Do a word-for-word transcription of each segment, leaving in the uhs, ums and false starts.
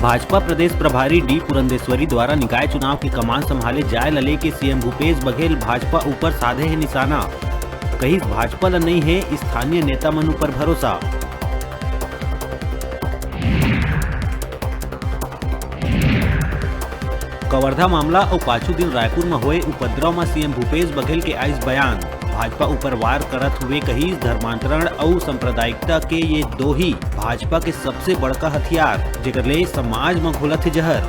भाजपा प्रदेश प्रभारी डी पुरंदेश्वरी द्वारा निकाय चुनाव के कमान संभाले जाय ल लेके सीएम भूपेश बघेल भाजपा ऊपर साधे हे निशाना। कहिस, भाजपा ल नइ हे स्थानीय नेता मन ऊपर भरोसा। कवर्धा मामला अउ पाछू दिन रायपुर म होए उपद्रव म सीएम भूपेश बघेल के आइस बयान। भाजपा ऊपर वार करत हुए कहिस, धर्मांतरण अउ सांप्रदायिकता के ये दो ही भाजपा के सबसे बड़का हथियार, जेकर ले समाज म घुलत हे जहर।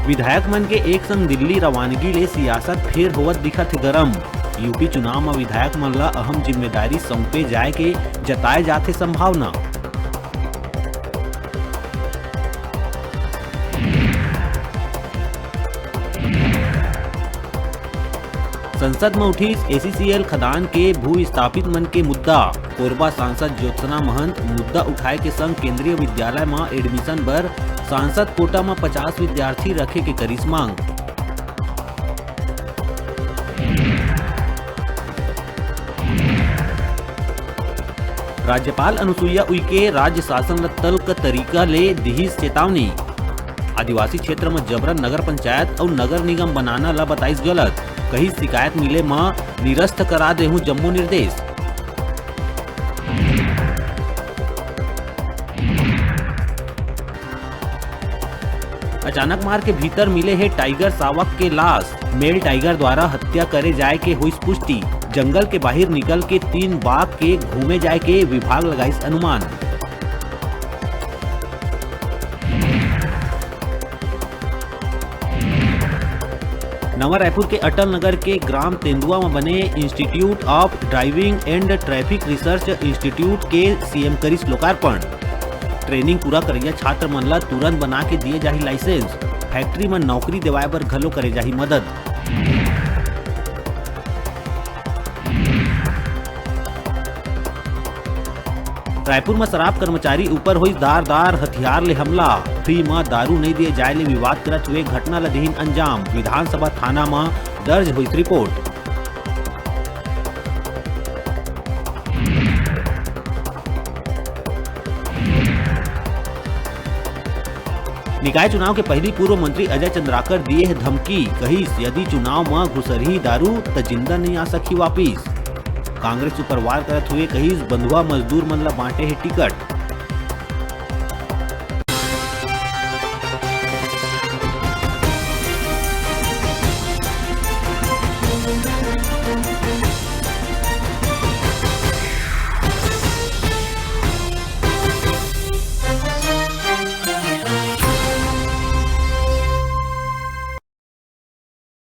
विधायक मन के एक संग दिल्ली रवानगी ले सियासत फेर होवत दिखत हे गरम। यूपी चुनाव म विधायक मन ल अहम जिम्मेदारी सौंपे जाय के जताए जाथे संभावना। संसद म उठिस एसईसीएल खदान के भू विस्थापित मन के मुद्दा। कोरबा सांसद ज्योत्सना महंत मुद्दा उठाए के संग केंद्रीय विद्यालय म एडमिशन बर सांसद कोटा म पचास विद्यार्थी रखे के करिस मांग। राज्यपाल अनुसुईया उइके राज्य शासन ल तल्क तरीका ले दिहिस चेतावनी। आदिवासी क्षेत्र म जबरन नगर पंचायत अउ नगर निगम बनाना ल बताइस गलत, कहिस शिकायत मिले म निरस्त करा देहूं जम्मो निर्देश। अचानक मार के भीतर मिले हे टाइगर सावक के लाश। मेल टाइगर द्वारा हत्या करे जाय के होइस पुष्टि। जंगल के बाहिर निकल के तीन बाघ के घूमे जाय के विभाग लगाइस अनुमान। नवा रायपुर के अटल नगर के ग्राम तेंदुआ म बने Institute of Driving and Traffic Research Institute के सीएम करिस लोकार्पण। ट्रेनिंग पूरा करइया छात्र मन ल तुरंत बना के दिए जाही लाइसेंस। फैक्ट्री म नौकरी देवाए बर घलो करे जाही मदद। रायपुर म शराब कर्मचारी ऊपर होइस धारदार हथियार ले हमला। फ्री म दारू नइ दिए जाय ले विवाद करत हुए घटना ल देहिन अंजाम। विधानसभा थाना म दर्ज होइस रिपोर्ट। निकाय चुनाव के पहिली पूर्व मंत्री अजय चंद्राकर दिए हे धमकी, कहिस, यदि चुनाव म घुसरही दारू, त जिंदा नइ आ सकही वापिस। कांग्रेस ऊपर वार करत हुए कहिस, बंधुआ मजदूर मन ल बांटे हे टिकट।